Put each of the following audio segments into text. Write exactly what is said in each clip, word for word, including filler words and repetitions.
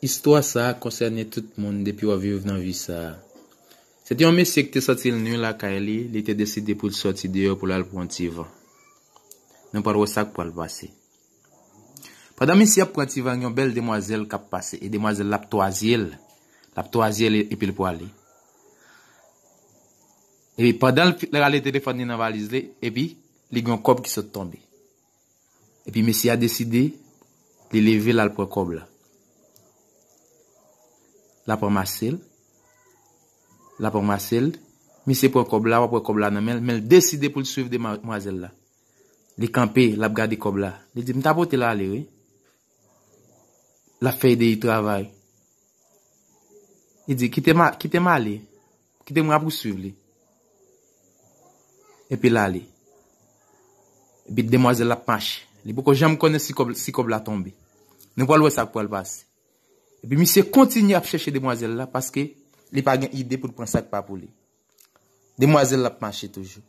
Istwa sa a konsène tout moun depi w ap viv nan vi sa a. Se te yon mesye ki te santi l nwi lakay li, li te deside pou l sòti deyò pou l al pran yon ti van. Nou pral wè sa k pral pase. Pandan misye ap pran ti van, gen yon bèl demwazèl k ap pase, e demwazèl la ap twazye l, l ap twazye l epi l pwale. Epi pandan l fi- l rale telefòn li nan valiz li, epi li gen yon kòb ki sot tonbe. Epi mesye a deside, li leve l al pran kòb la. L ap ranmase l, l ap ranmase l. Misye pran kòb la, w ap wè kòb la nan men l, men l deside pou l swiv demwazèl la. Li kanpe, l ap gade kòb la. Li di, "M ta pote l ale, wi." L ap fè ede li travay. Li di, "Kite m a- kite m ale. Kite mwen ap pouswiv li." Epi l ale. Epi demwazèl la ap mache. Li poko janm konnen si kòb, si kòb la tonbe. Nou pral wè sa k pral pase. Epi misye kontinye ap chèche demwazèl la paske li pa gen ide pou l pran sa k pa pou li. Demwazèl la ap mache toujou.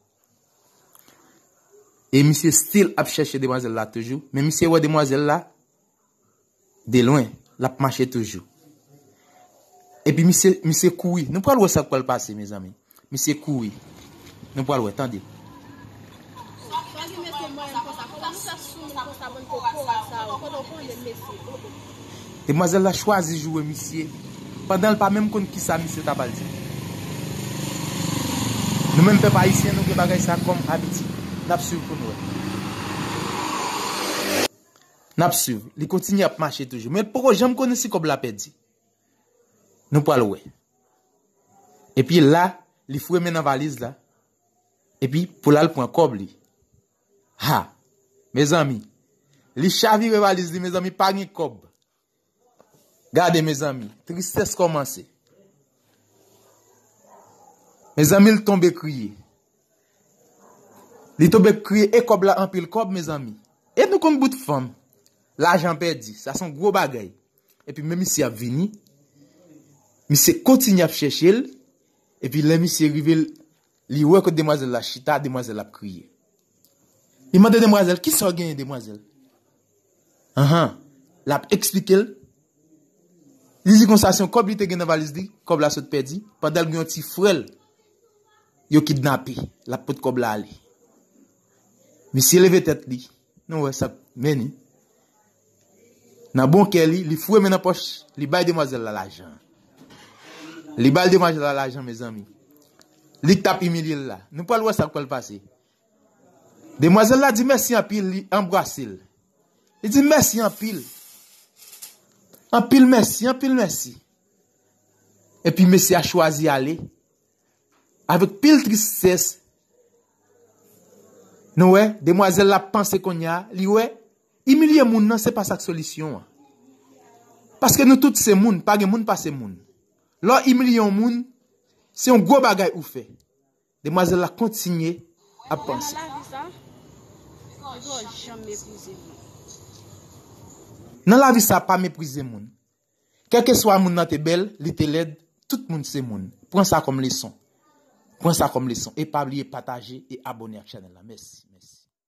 E misye still ap chèche demwazèl la toujou, men misye wè demwazèl la de lwen, l ap mache toujou. Epi misye, misye kouri. Nou pral wè sa k pral pase, mezanmi. Misye kouri. Nou pral wè, tande. Demwazèl la chwazi joure misye, pandan l pa menm konn kisa misye ta pral di. Nou menm pèp ayisyen, nou gen bagay sa kòm abitid. N ap swiv pou n wè. N ap swiv. Li kontinye ap mache toujou. Men l poko janm konnen si kòb la pèdi. Nou pral wè. Epi la, li foure men nan valiz la. Epi pou l al pran kòb li. Ha! Mezanmi, li chavire valiz li, mezanmi, pa gen kòb. Gade, mezanmi, tristès kòmanse. Mezanmi, l tonbe kriye. Li tonbe kriye, e kòb la anpil kòb, mezanmi. E nou konn bout fanm. Lajan pèdi, sa se yon gwo bagay. Epi men misye ap vini, misye kontinye ap chèche l, epi lè misye rive, li wè kote demwazèl la chita, demwazèl la ap kriye. Li mande demwazèl, "Kisa w genyen, demwazèl?" Anhan, l ap eksplike l. Li di konsa se yon kòb li te gen nan valiz li, kòb la sot pèdi, pandan l gen yon ti frè l, yo kidnape, l ap pot kòb la ale. Misye leve tèt li, nou wè sa k mennen. Nan bon kè li, li foure men nan pòch, li bay demwazèl la lajan. Li bay demwazèl la lajan, mezanmi. Li k t ap imilye l la. Nou pral wè sa k pral pase. Demwazèl la di mèsi anpil, li anbrase l. Li di mèsi anpil. Anpil mèsi, anpil mèsi. Epi mesye a chwazi ale. Avèk pil tristès, nou wè, demwazèl la panse kounye a, li wè, imilye moun nan se pa sa k solisyon an. Paske nou tout se moun, pa gen moun pase moun. Lè w imilye yon moun, se yon gwo bagay ou fè. Demwazèl la kontinye ap panse. Nan lavi sa, yo pa janm meprize moun. Nan lavi sa, pa meprize moun. Kèlkeswa moun nan te bèl, li te lèd, tout moun se moun. Pran sa kòm leson. Pran sa kòm leson. E pa bliye pataje e abòne ak chanèl la. Mèsi, mèsi.